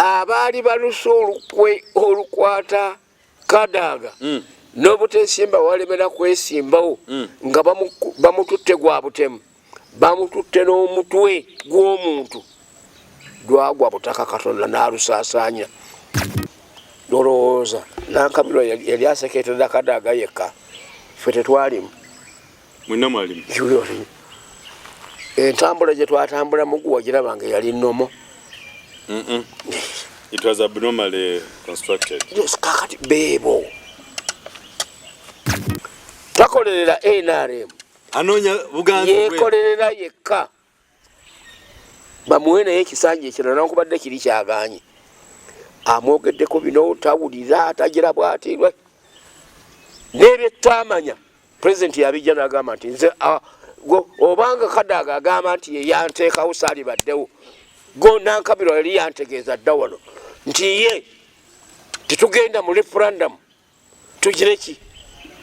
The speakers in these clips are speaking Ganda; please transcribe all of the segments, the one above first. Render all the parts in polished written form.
Abaali baluse olukwe olukwata Kadaga n'obuteesimba walemera kwesimbawo nga bamututte gwa butemu, bamututte n'omutwe gw'omuntu lwagwa butaka, Katonda n'alusaasaanya. Olowooza Nankabirwa yali aseketerera Kadaga yekka? Ffe tetwalimu. Mwenna mwalimu. Entambula gye twatambulamu guwagiraba nga yali nnomo. It was abnormally constructed. Yes, kakati beebo takolerera NRM, anoonya buganzi yekolerera yekka, bamuwe naye ekisanja ekirala nankubadde kiri kyaganye. Amwogeddeko bino tawulira, tagira bwati n'ebyetwamanya. Pulezidenti yabijja n'agamba nti nze obanga Kadaga agamba nti ye yanteekawo saalibaddewo, go Nankabirwa yali yantegeeza dda wano nti ye tetugenda mu referendum, tugire ki,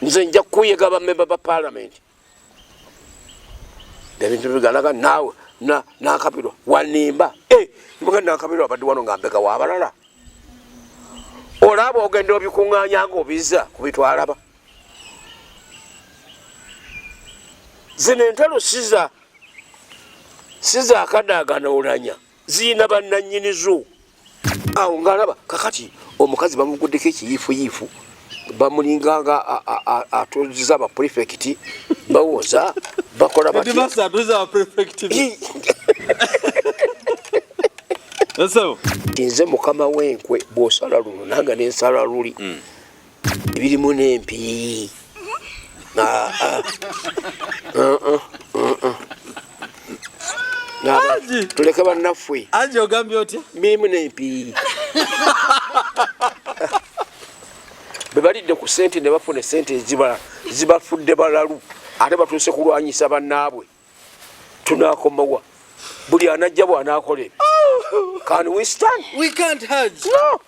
nze nja kuyega bamemba ba paalamenti. Ebintu bigalaga naawe Nankabirwa wanimba. Nimuga Nankabirwa abadde wano nga mbega wabalala, olaba ogenda obikuŋŋaanya nga obizza kubitwalaba. Zino entalo siza Kadaga n'Olanya, ziyina bannannyinizo awo ngaalaba. Kakati omukazi bamuguddeko ekiyiifuyiifu, bamulinganga atuziza ba prefect, bawoza bakola bati. Headmaster atuuza ba prefect. Ssebo. Nze mukama w'enkwe, bw'osala luno nange nensala luli. Ebirimu n'empi. Ah, ah. Haji. Tuleke bannaffe. Haji, ogambye otya? Birimu n'empi. Bwe balidde ku sente ne bafuna esente zibafudde balalu, ate batuuse kulwanyisa bannaabwe. Tunakomawa? Buli anajja bw'anaakola ebyo, can we stand? We can't, Hajj. No,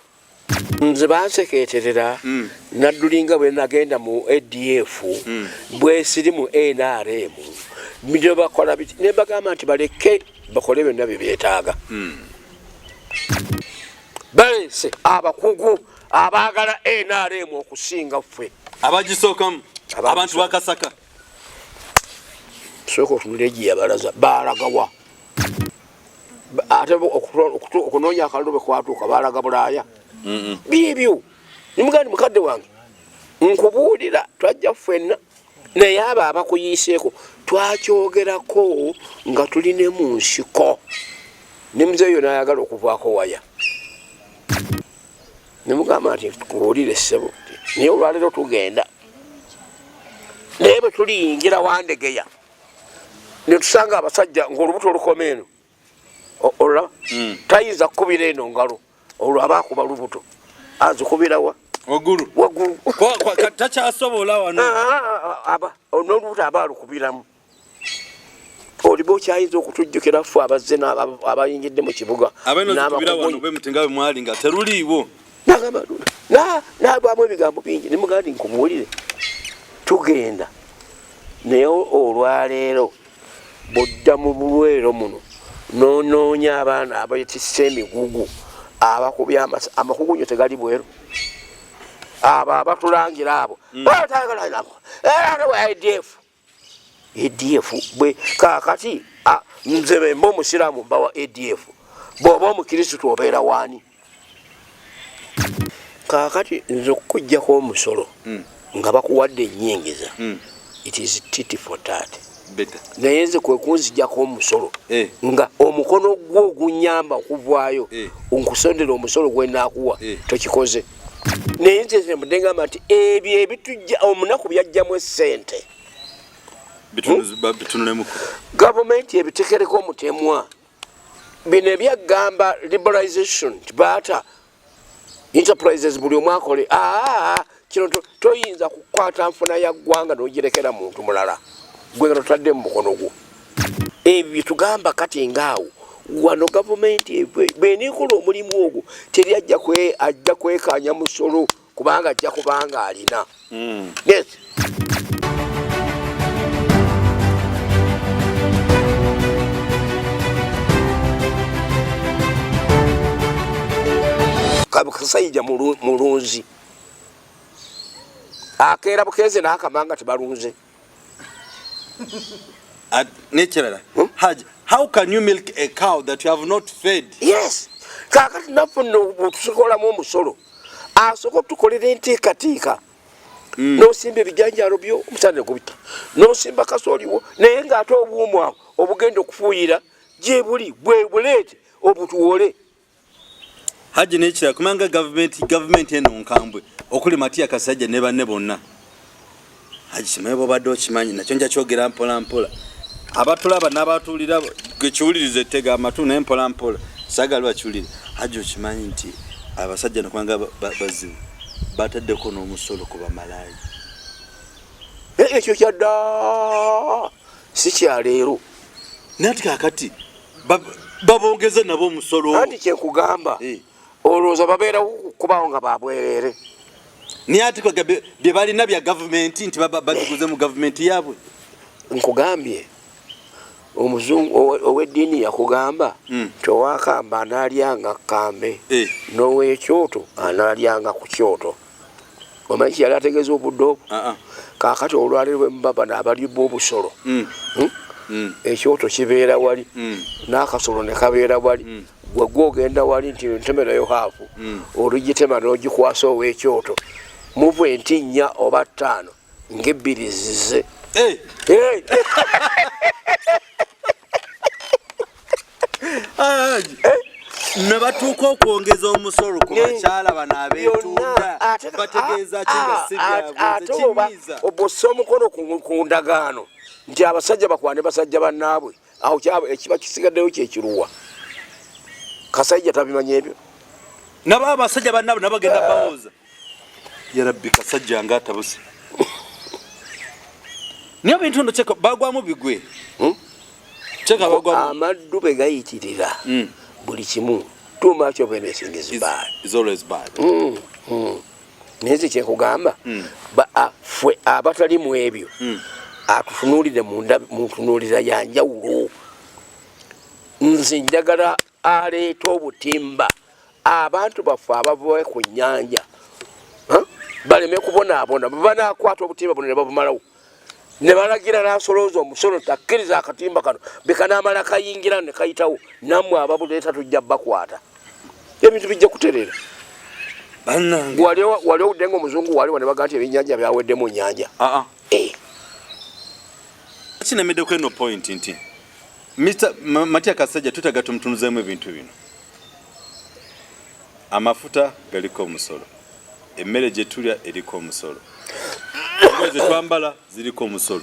nze banseketerera naddulinga bwe nagenda mu ADF, bwesiri mu NRM byo bakola biti, ne bagamba nti baleke bakole byonna bye byetaaga. Baleese abakugu abaagala NRM okusinga ffe. Abagisookamu, abantu bakasaka. Sooka otunula egi yabalaza balagawa, ate okunoonya akalulu bwe kwatuuka balaga Bulaaya. Biibyo nimugandi mukadde wange nkubuulira, twajja ffenna, naye abo abakuyiiseeko twakyogerako nga tuli ne mu nsiko ne muzeeyo n'ayagala okuvaako waya, nemugamba nti kubuulire ssebo, naye olwaleero tugenda, naye bwe tuliyingira Wandegeya netusanga abasajja ng'olubuto olukoma eno, olaba tayinza kukubira eno ngalo, olwo aba akuba lubuto, azikubirawa? Waggulu. Waggulu. Takyasobola wano. N'olubuto aba alukubiramu. Oliba okyayinza okutujjukira ffe abazze abayingidde mu kibuga? Abenozikubira wano bwe muti nga bwe mwali nga teruliiwo. Nagamba nagwamu ebigambo bingi, nemugamba nti nkubuulire, tugenda, naye olwaleero bwodda mu bulwero muno nonoonya abaana abatisse emigugu, abakubye amakugunyo tegali bweru, abo abatulangira abo ADF, ADF bwe kakati nze bemba omusiraamu mbawa ADF, bw'oba omukirisitu obeera waani? Kakati nze okukuggyako omusolo nga bakuwadde ennyingiza, it is tit for tat. Better. Naye nze kwe kunzijjako omusolo nga omukono gwo ogunyamba okuvaayo nkusondera omusolo gwenaakuwa tokikoze. Naye nze nze mbadde ngamba nti ebyo ebitujja omunaku byajjamu esente. Bitunulemuko. Gavumenti ebitekereko omutemwa. Bino ebyagamba liberalization, baata enterprises, buli omu akole. Aa, kino toyinza kukwata nfuna ya ggwanga n'ogirekera muntu mulala gwe nga totadde mu mukono gwo. Ebyo byetugamba kati ngaawo wano gavumenti bweneekola omulimu ogwo, teri ajja kwekanya musolo kubanga ajja kubanga alina. Yes. Kasayija mulunzi akeera bukeeze n'akamanga tebalunze. Nekirala, hmm? Haji, how can you milk a cow that you have not fed? Yes, kakati naffe nno bwetusokolamu omusolo, asooka otukolera enteekateeka. Nosimba ebijanjaalo byo, omusana negubita, nosimba kasooliwo, naye ng'ate obuumu awo obugenda okufuuyira gyebuli bwe buleete obutuwole. Haji, nekirala, kubanga gavumenti eno nkambwe, okuli Matiya Kasajja ne banne bonna. Haji, simanyi bwobadde okimanyi, nakyo nja kyogera mpola mpola. Abatulaba n'abatuulira gekiwuliriza, ettega amatu, naye mpola mpola, saagala bakiwulire. Haji, okimanyi nti abasajja nokubanga bazibu, bataddeko n'omusolo ku bamalaayi? Ekyo kyadda, si kyaleero. Naye ati kakati babongeze nabo omusolo. Anti kyekugamba, olowooza babeerawo kubawo nga babwereere? Naye ate bye balina bya gavumenti, nti babiguze mu gavumenti yaabwe. Nkugambye, omuzungu ow'eddiini yakugamba nti owakamba anaalyanga kambe, n'owekyoto anaalyanga ku kyoto. Omanyi kyeyali ategeeza obudde obwo? Kaakati olwaleero bwe muba bano abalibwa obusolo, Ekyoto kibeera wali, n'akasolo ne kabeera wali. Gwe gwogenda wali nti ntemerayo half, olugitema n'ogikwasa ow'ekyoto, muva enti nnya oba ttaano ng'ebbiri zize. Hey! Hey! Ne batuuka okwongeza omusolo ku bakyala bano abeetunda, bategeeza ki nga si byabwe? Ate oba kinyiiza. Obossa omukono ku ndagaano nti abasajja bakwane basajja bannaabwe, awo ekiba kisigaddeyo kyekiruwa? Kasajja tabimanyi ebyo. Nabo abasajja bannaabwe nabo bagenda bawooza. Yarabbi, kasajja nga atabuse. Naye ebintu nno kyeka bagwamu bigwe. Hmm? Kyeka bagwamu. Amaddu bwe gayitirira, buli kimu, too much of anything is bad. Is always bad. Naye nze kyekugamba, ffe abatali mu ebyo, atutunuulire mu ntunuulira ya njawulo. Nze njagala aleeta obutimba, abantu baffe abava ku nnyanja baleme kubonaabona. Bwe banaakwata obutimba buno ne babumalawo, ne balagira n'asolooza omusolo, takkiriza akatimba kano bekanaamala kayingira ne kayitawo, nammwe ababuleeta tujja bakwata, ebintu bijja kutereera. Bannange. Wali owudde nga omuzungu wali wane baga nti ebyennyanja byawedde mu nnyanja? Ah, ah. Kinemiddeko eno point nti Mr. Matia Kasajja twetaaga tumutunuzeemu ebintu bino. Amafuta galiko omusolo, emmere gye tulya eriko omusolo, engoye ze twambala ziriko omusolo.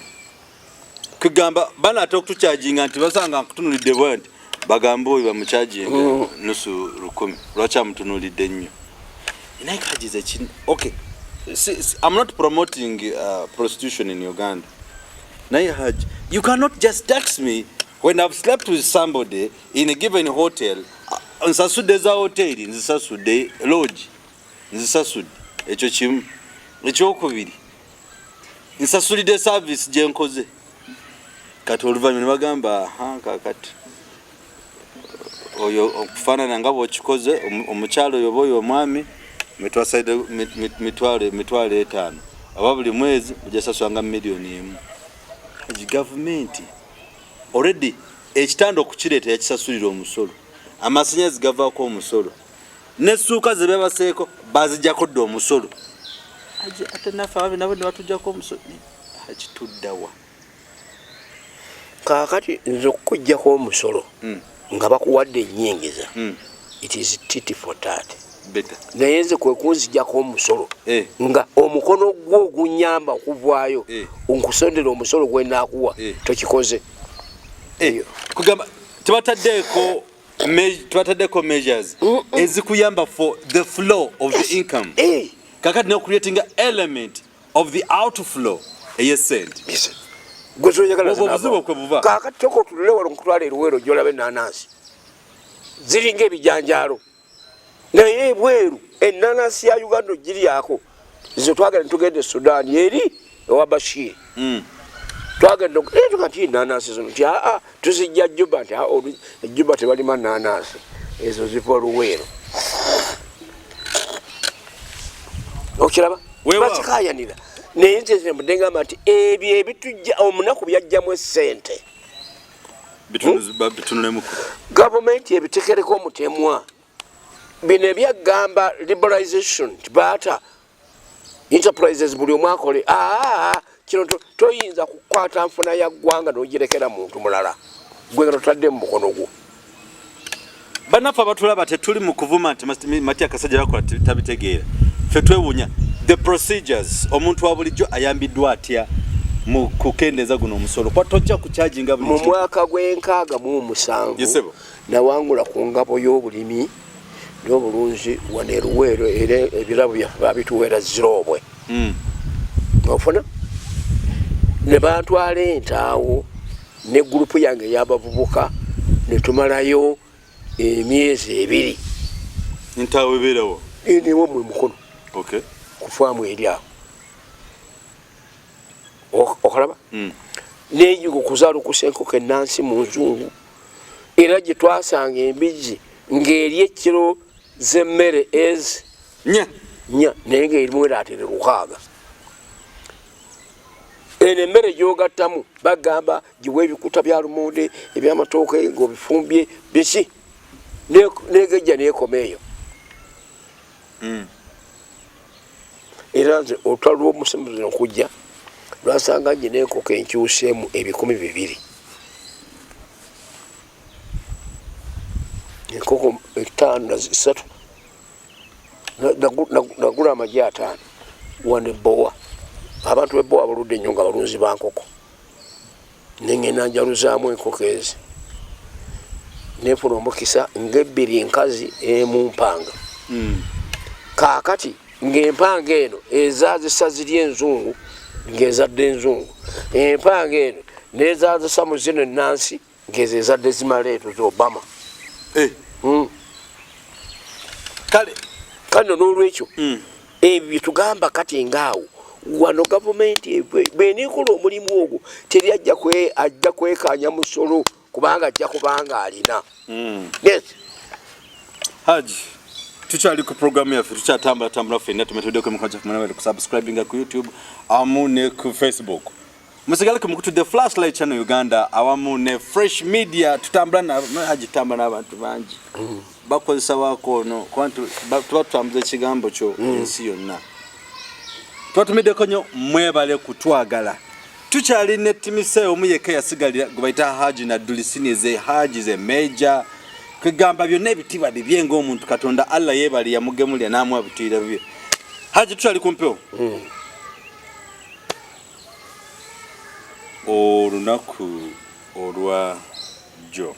Kugamba banaate okutukyajinga nti basanga nkutunulidde bwe nti bagamba oyo bamukyajinga nusu lukumi, lwaki amutunulidde nnyo? Naye kagize ki? Okay, I'm not promoting prostitution in Uganda. Naye Haji, you cannot just tax me when I've slept with somebody in a given hotel. Nsasudde za hoteri, nzisasudde lodge, nzisasudde, ekyo kimu. Ekyokubiri, nsasulidde service gye nkoze. Kati oluvannyuma ne bagamba, aha, kakati oyo okufaanana nga bw'okikoze omukyalo oyo oba oyo omwami, mitwasalidde 500,000 oba buli mwezi mujasasulanga 1 million. Haji, gavumenti already ekitanda okukireeta yakisasulira omusolo, amasannyalaze gavaako omusolo, nessuuka ze bebaseeko bazijjako dda omusolo. Haji, ate naffe ababi nabo ne batujjako omusolo. Haji, tuddawa? Kaakati nze okukuggyako omusolo nga bakuwadde ennyingiza, it is tit for tat. Better. Naye nze kwe kunzijjako omusolo nga omukono gwo ogunyamba okuvaayo nkusondera omusolo gwenaakuwa, tokikoze. Kugamba tebataddeeko measures ezikuyamba for the flow of the income. Kakati ne creating element of the outflow eyesente. Yes. Gwe zoyagala. Obwo obuzibu kwe buva. Kaakati toka otulule wano nkutwala eruweero gyolaba enanansi ziringa ebijanjaalo, naye ebweru enanansi ya Uganda ogiryako. Nze twagenda netugenda e Sudan eri ewa Bashir. Twagenda tuga nti enanansi zino, nti aa, tuzijja Juba, nti "Aa, Juba tebalima nanansi ezo, ziva Luweero." Okiraba, bakikayanira. Naye nze mbadde ngamba nti ebyo ebitujja omunaku byajjamu esente. Bitunulemuko. Gavumenti ebitekereko omutemwa. Bino ebyagamba liberalization, barter enterprises, buli omu akole. Aa, kino toyinza kukwata nfuna ya ggwanga n'ogirekera muntu mulala, gwe nga totadde mu mukono gwo. Bannaffe abatulaba, tetuli mu kuvuma nti Matia Kasajja bakola tabitegeera. Ffe twewunya the procedures. Omuntu wa bulijjo ayambiddwa atya mu kukendeeza guno omusolo? Kuba tojja kucharginga buli Mu kintu. mwaka gw'e 67 Yes, sir. nawangula ku ngabo y'obulimi n'obulunzi wano e Luweero, era ebirabo byaffe babituweera ziroobwe. Ofuna ne bantwala entaawo ne gurupu yange ey'abavubuka, ne tumalayo emyezi 2. Ntaawo ebeerawo? Niwo mwe mukono ku faamu eri awo. Okalaba neyiga okuzaalukusa enkoko enansi mu nzungu, era gye twasanga embizzi ng'eri ekiro z'emmere ezi 4. 4, naye ng'erimu eraatere 6. Eno emmere gyogattamu bagamba giwa ebikuta bya lumonde, ebyamatooke ng'obifumbye biki, negejja nekoma eyo. Era nze olutalo lw'omusemuzi okujja lwasanga nje n'enkoko enkyuseemu 2,000, enkoko etaano na 3. Nagula amagi 50 wano ebbowa. Abantu bebbowa baludde nnyo nga balunzi ba nkoko. Nengenda njaluzaamu enkoko ezi, nenfuna omukisa ngaebbiri nkazi, emu mpanga. Kaakati ng'empanga eno ezaazisa ziri enzungu, ng'ezadde enzungu. Empanga eno nezaazisa mu zino enansi, ng'ezo ezadde zimaleeto za Obama. Eh, kale. Kano n'olwekyo ebyo byetugamba kati ngaawo wano gavumenti bwenekola omulimu ogwo, teri ajja kwekanya musolo, kubanga ajja kubanga alina. Yes. Haji, tukyali ku programu yaffe, tukyatambula tambula ffenna. Tumetuddeko emikono gyaffe munabali kusubscribinga ku YouTube awamu ne ku Facebook. Musigale ku mukutu The Flashlight Channel Uganda awamu ne Fresh Media. Tutambula na Haji, tutambula n'abantu bangi bakozesa waako ono, kuba tuba tutambuza ekigambo kyo ensi yonna. Twatumiddeko nnyo, mwebale kutwagala. Tukyali ne timise omu yekka yasigalira gwe bayita Haji Nadduli ze Haji ze Meja. Kwegamba byonna ebitiibwa bibye ng'omuntu Katonda Allah yeebali yamugemulya n'amuwa bitiira bibye. Haji, tukyali ku mpewo. Olunaku olwa jjo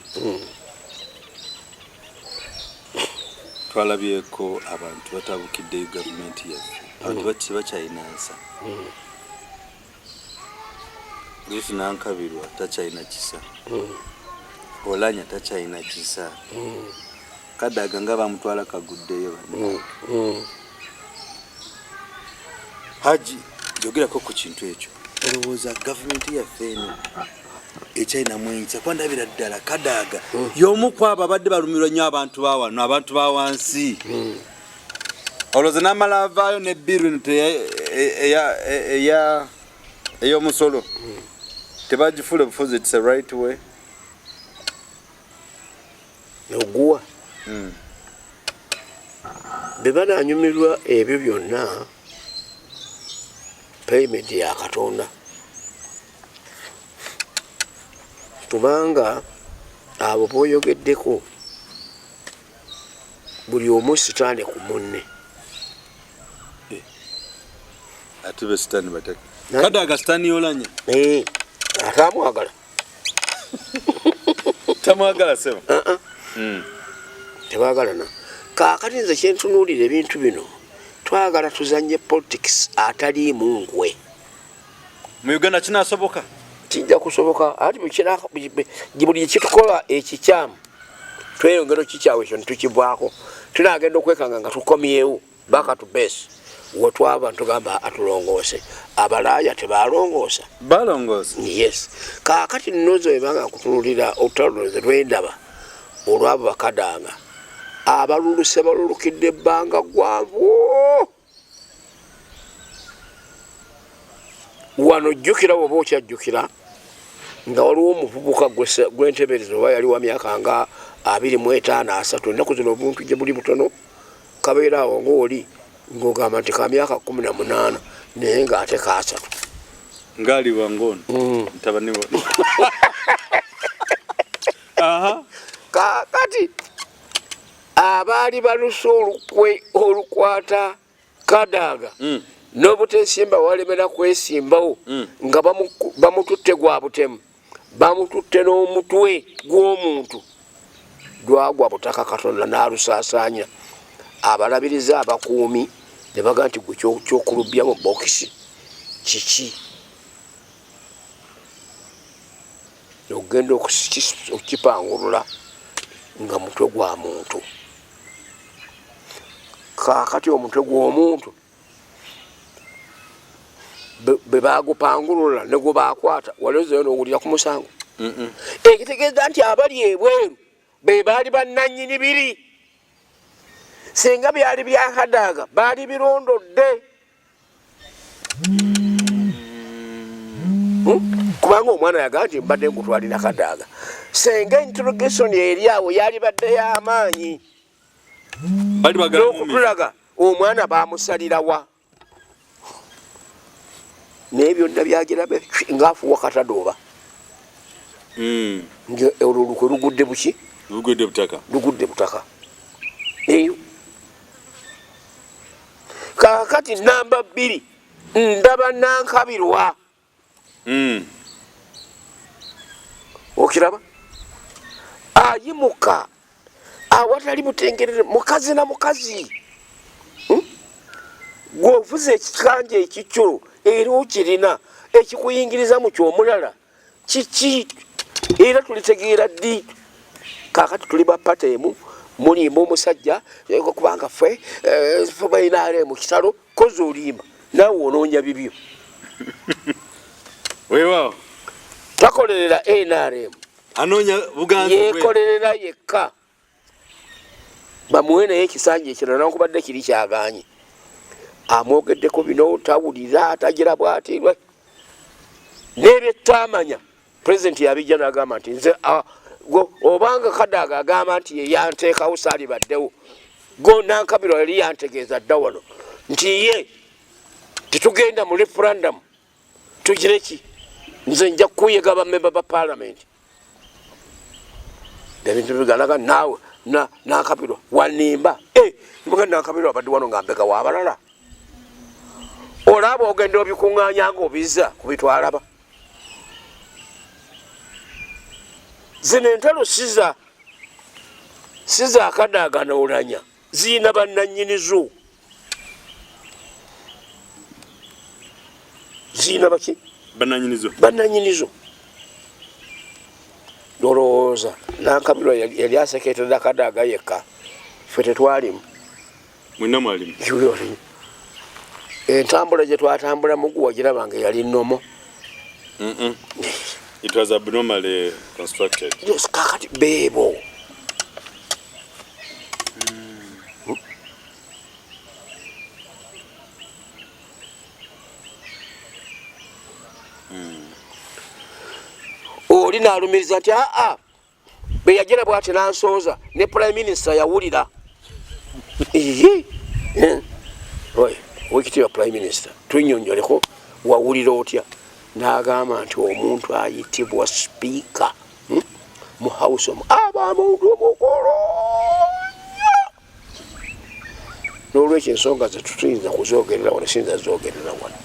twalabyeko abantu batabukiddeyo gavumenti yaffe. Abantu tebakyalina nsa. Ruth Nankabirwa takyalina kisa, Olanya takyalina kisa, Kadaga nga bamutwala kaguddeyo. Haji, yogerako ku kintu ekyo. Olowooza gavumenti yaffe eno ekyalinamu enkya? Kuba ndabira ddala Kadaga y'omu ku abo abadde balumirwa nnyo abantu ba wano, abantu ba wansi. Olowooza n'amala avaayo ne bill eno ey'omusolo tebagifuula obufuzi? It's a right way? Oguwa bwe bananyumirwa ebyo byonna, payment ya Katonda, kubanga abo boyogeddeko buli omu sitaane ku munne. Ate be sitaani bataka Kadaga sitaani yolanya. Eh, ate amwagala. Tamwagala sebo. Uh-uh. Tebagalana. Kaakati nze kyentunuulira ebintu bino, twagala tuzanye politics ataliimu nkwe. Mu Uganda kinasoboka? Kijja kusoboka. Ati buli kitukola ekikyamu tweyongera okikyawo, ekyo netukivaako. Tunagenda okwekanga nga tukomyewo back to base wetwava, ntugamba atulongoose. Abalaaya tebalongoosa. Balongoosa. Yes. Kaakati nnozo ebanga nkutunulira olutalo nze lwendaba olwabo bakadanga abaluluse, balulukidde ebbanga gwanvu. Wano jjukira, woba okyajjukira nga waliwo omuvubuka gwentebereza oba yali wa myaka nga 25, 30. Ennaku zino obuntu gye buli butono, kabeera awo ngaoli ng'ogamba nti ka myaka 18, naye ng'ate kaasatu. Ngali wangono mutabani wa. Aha. Kaakati abaali baluse olukwe olukwata Kadaga n'obuteesimba walemera kwesimbawo nga bamututte gwa butemu, bamututte n'omutwe gw'omuntu lwagwa butaka, Katonda n'alusaasaanya. Abalabiriza abakuumi ne baga nti gwe kyokulubya mu bokisi kiki? Ogenda okukipangulula nga mutwe gwa muntu. Kaakati omutwe gw'omuntu bwe bagupangulula ne gwe bakwata, wali ozeyo n'owulira ku musango? Ekitegeeza nti abali ebweru be baali bannannyini biri. Singa byali bya Kadaga, baali birondodde. Kubanga omwana yagaa nti mbadde nkutwalira Kadaga, senga interrogation eri awo yali badde y'amaanyi Bali bagala n'okutulaga omwana bamusalirawa, naye byonna byagira ngaafuwa katadooba. Nga olwo olukwe lugudde buki? Lugudde butaka. Lugudde butaka eyo. Kaakati namba 2, ndaba Nankabirwa. Okiraba ayimuka awatali butengerere, mukazi na mukazi. Gweovuza ekikanja ekikyo era okirina, ekikuyingiriza mu kyomulala kiki? Era tulitegeera ddi? Kakati tuli ba party emu, mulimba omusajja kubanga ffe balina mu kitalo kozi olimba naawe onoonya bibyo. Weewaawo. Takolerera NRM. Anoonya buganzi bwe. Yekolerera yekka, bamuwe naye ekisanja ekirala nankubadde kiri kyaganye. Amwogeddeko bino, tawulira, tagira bwati n'ebyetamanya. Pulezidenti yabijja n'agamba nti nze obanga Kadaga agamba nti ye yanteekawo, saalibaddewo. Go Nankabirwa yali yantegeeza dda wano nti ye tetugenda mu referendum, tugire ki, nze nja kuyega bamemba ba parliament. Ebintu bigalaga naawe Nankabirwa wanimba. Nimuga Nankabirwa abadde wano nga mbega wabalala, olaba ogenda obikuŋŋaanya nga obizza kubitwalaba. Zino entalo siza siza Akadaaga n'Olanya, ziyina bannannyinizo, ziyina baki? Bannannyinizo. Bannannyinizo. Olowooza Nankabirwa yali aseketerera Kadaaga yekka? Ffe tetwalimu? Mwenna mwalimu. Entambula gye twatambulamu guwagiraba nga yali nnomo. It was abnormally constructed. Yes, kakati beebo. Oli nalumiriza nti aa bwe yagira bwati nansooza, ne prime minister yawulira. Ihi. Oye, owekitiibwa prime minister, tunyonyoleko, wawulira otya? N'agamba nti omuntu ayitibwa speaker, mu house omu aba muntu mukulu nnyo, n'olwekyo ensonga ze tutuyinza kuzogerera wano, siyinza zogerera wano.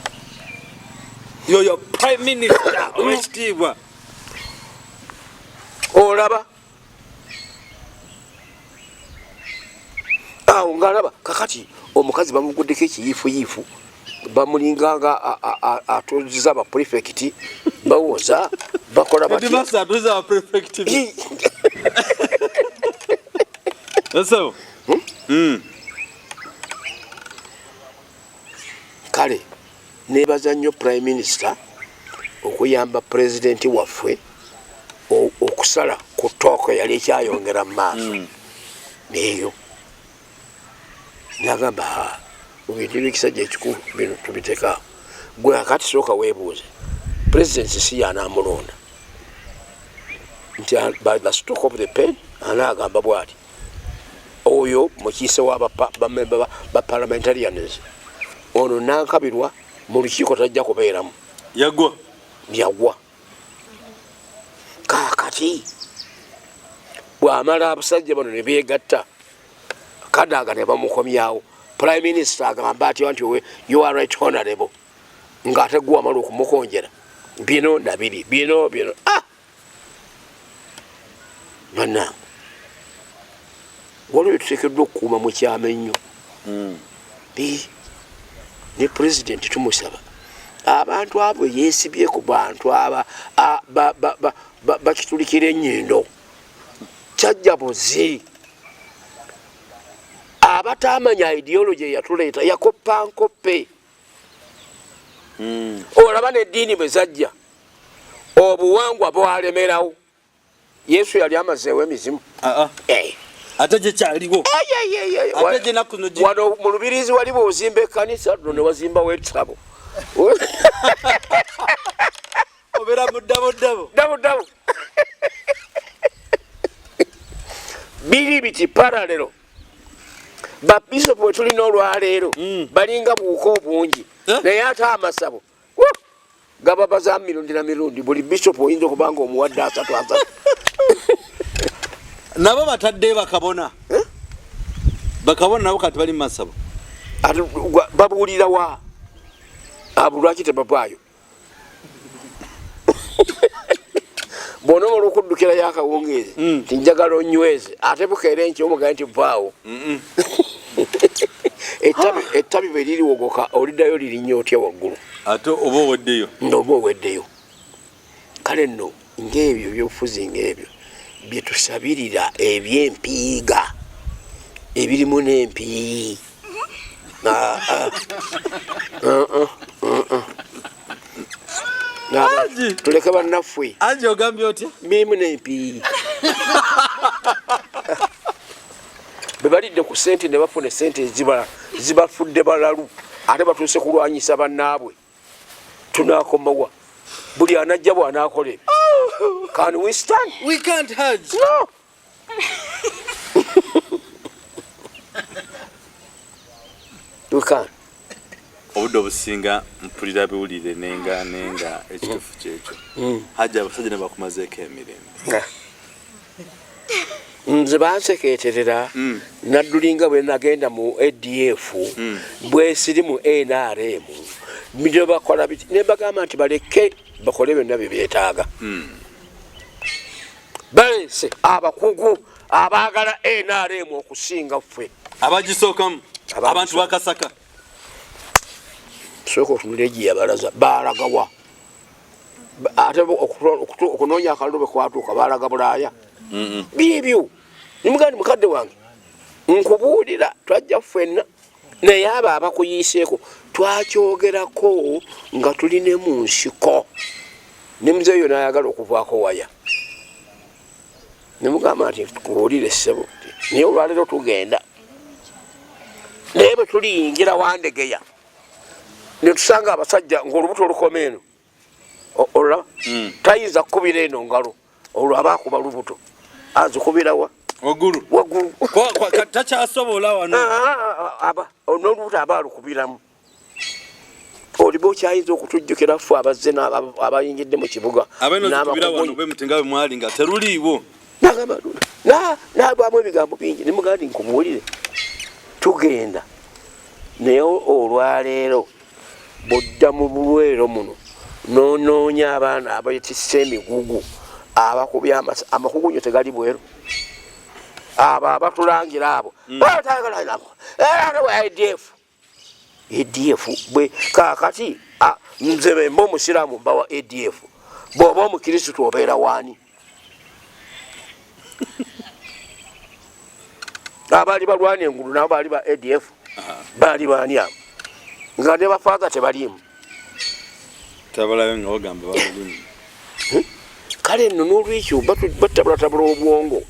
Yoyo prime minister owekitiibwa. Olaba awo ngaalaba kakati omukazi bamuguddeko ekiyiifuyiifu, bamulinganga atuziza ba prefect, bawoza bakola bati. Headmaster atuuza ba prefect. Eso. Kale nebaza nnyo prime minister okuyamba pulezidenti waffe okusala ku tooko yali ekyayongera mu maaso. Neeyo nagamba, "Ha, mu bintu byekisajja ekikulu bino tubiteekaawo." Gwe akati sooka weebuuze, pulezidenti si yanamulonda nti by the stroke of the pen anaagamba bwati oyo mukiise wa bamemba ba parliamentarians ono nankabirwa mu lukiiko tajja kubeeramu. Yagwa. Yagwa. Kaakati bw'amala abasajja bano ne beegatta Kadaga ne bamukomyawo, prime minister agamba atya nti you are right honorable, ng'ate gwe wamala okumukonjera bino na biri bino bino. Bannange, waliwo byetuteekeddwa okukuuma mu kyama ennyo. Ne pulezidenti tumusaba abantu abo yeesibye ku bantu aba bakitulikira ennyindo kyajja buzi abatamanya ideology eyatuleeta yakoppa nkoppe. Olaba n'eddiini bwe zajja obuwangwa bwalemerawo. Yesu yali amazeewo emizimu. Ate gye kyaliwo. Ate gye naku zino Wano mu lubirizi wali bw'ozimba ekkanisa luno ne wazimbawo ekitabo. Obeera mu ddabo ddabo. Ddabo ddabo. Biri biti paralelo. Ba bishop bwe tulina olwaleero balinga buwuka obungi. Naye ate amasabo gaba baza mirundi na mirundi. Buli bishop oyinza okuba nga omuwadde asatu asatu. Nabo batadde bakabona. Bakabona nabo kati bali mu masabo. Ate babuulira wa? Abo lwaki tebavaayo? Bw'onoomala okuddukirayo akawungeezi, nti njagala onyweze, ate bukeera enkya omugaye nti vaawo. Ettabi bwe liriwogoka oliddayo lirinnya otya waggulu? Ate oba oweddeyo. Oba oweddeyo. Kale nno ng'ebyo ebyobufuzi ng'ebyo bye tusabirira eby'empiiga ebirimu n'empiiyi. Tuleke bannaffe. Haji, ogambye otya? Birimu n'empiiyi. Bwe balidde ku ssente ne bafuna essente zibafudde balalu, ate batuuse kulwanyisa bannaabwe. Tunaakomawa? Buli anajja bw'anaakola ebyo. Can we stand? We can't, Hajj. No. We can't. Obudde obusinga mpulira biwulire nenga nenga ekituufu kyekyo. Hajji, abasajja ne bakumazeeko emirembe. Nze bansekeeterera naddulinga bwe nagenda mu ADF, bwesiri mu NRM, bino bakola biti, ne bagamba nti baleke bakole byonna bye beetaaga. Baleese abakugu abaagala NRM okusinga ffe. Abagisookamu, abantu bakasaka. Sooka otunule gye yabalaza, baalagawa? Ate okunoonya akalulu bwe kwatuuka baalaga Bulaaya. Biibyo. Nimugamba nti mukadde wange nkubuulira twajja ffenna, naye abo abakuyiiseeko twakyogerako nga tuli ne mu nsiko. Ne muzeeyo n'ayagala okuvaako waya. Ne mugamba nti tukubuulire ssebo, naye olwaleero tugenda. Naye bwe tuliyingira Wandegeya ne tusanga abasajja ng'olubuto olukoma eno. Olaba? Tayinza kukubira eno ngalo, olwo aba akuba lubuto. Azikubira wa? Waggulu. Waggulu. Takyasobola wano. N'olubuto aba alukubiramu. Oliba okyayinza okutujjukira ffe abazze abayingidde mu kibuga. Abeno zikubira wano bwe muti nga bwe mwali nga teruliiwo. Nagamba, nagwamu ebigambo bingi, ne mugamba nti nkubuulire tugenda. Naye olwaleero bw'odda mu bulwero muno n'onoonya abaana abeetisse emigugu, abakubye amakugunyo tegali bweru. Abo abatulangira abo. ADF. ADF bwe kaakati, nze bwe mba omusiraamu mba wa ADF. Bw'oba omukristu obeera waani? Abaali balwana engulu nabo baali ba ADF. Baali baani abo? Nga ne bafaatha tebaliimu. Tabalayo nga bagamba babalimu. Kale nno n'olwekyo batabulatabula obwongo.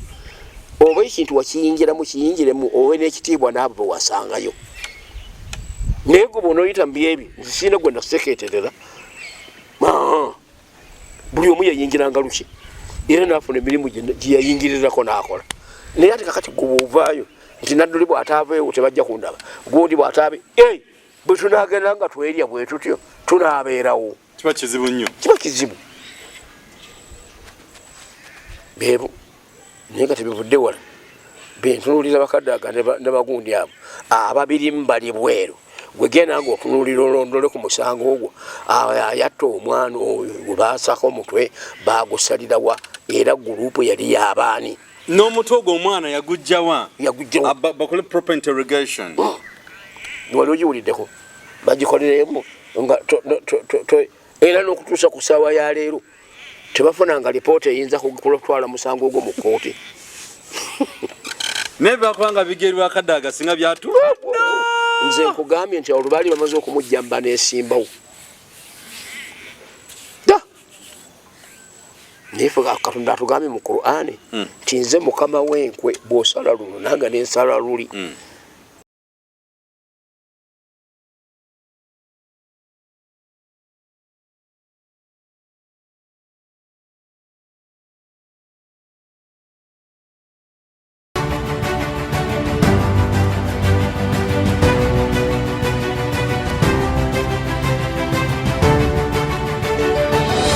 Oba ekintu wakiyingiramu kiyingiremu, obe n'ekitiibwa n'abo be wasangayo. Naye gwe bw'onooyita mu byebyo, nze sirina gwe nasekeeterera. Buli omu yayingiranga luki era n'afuna emirimu gye yayingirirako n'akola. Naye ate kakati gwe bw'ovaayo nti Nadduli bw'ataaveewo tebajja kundaba, gundi bw'ataabe, bwe tunaagenda nga twerya bwe tutyo tunaabeerawo. Kiba kizibu nnyo, kiba kizibu. Beebo naye nga tebivudde wala, bentunuulira bakadde aga ne bagundi abo ababirimu bali bweru. Gwe genda nga otunuulira olondole ku musango ogwo, ayatta omwana oyo gwe baasako omutwe baagusalirawa, era gurupu yali yabaani? N'omutwe ogwo omwana yagujjawa? Yagujjawa. Bakole proper interrogation. Wali ogiwuliddeko bagikoleremu nga era n'okutuusa ku ssaawa ya leero tebafunanga lipoota eyinza kutwala musango ogwo mu kkooti. Naye bakubanga bigerwa Kadaga singa byatuuka. Nze nkugambye nti olwo baali bamaze okumujja mba nesimbawo da, naye ffe Katonda atugambye mu Qur'ani nti nze mukama w'enkwe, bw'osala luno nange nensala luli.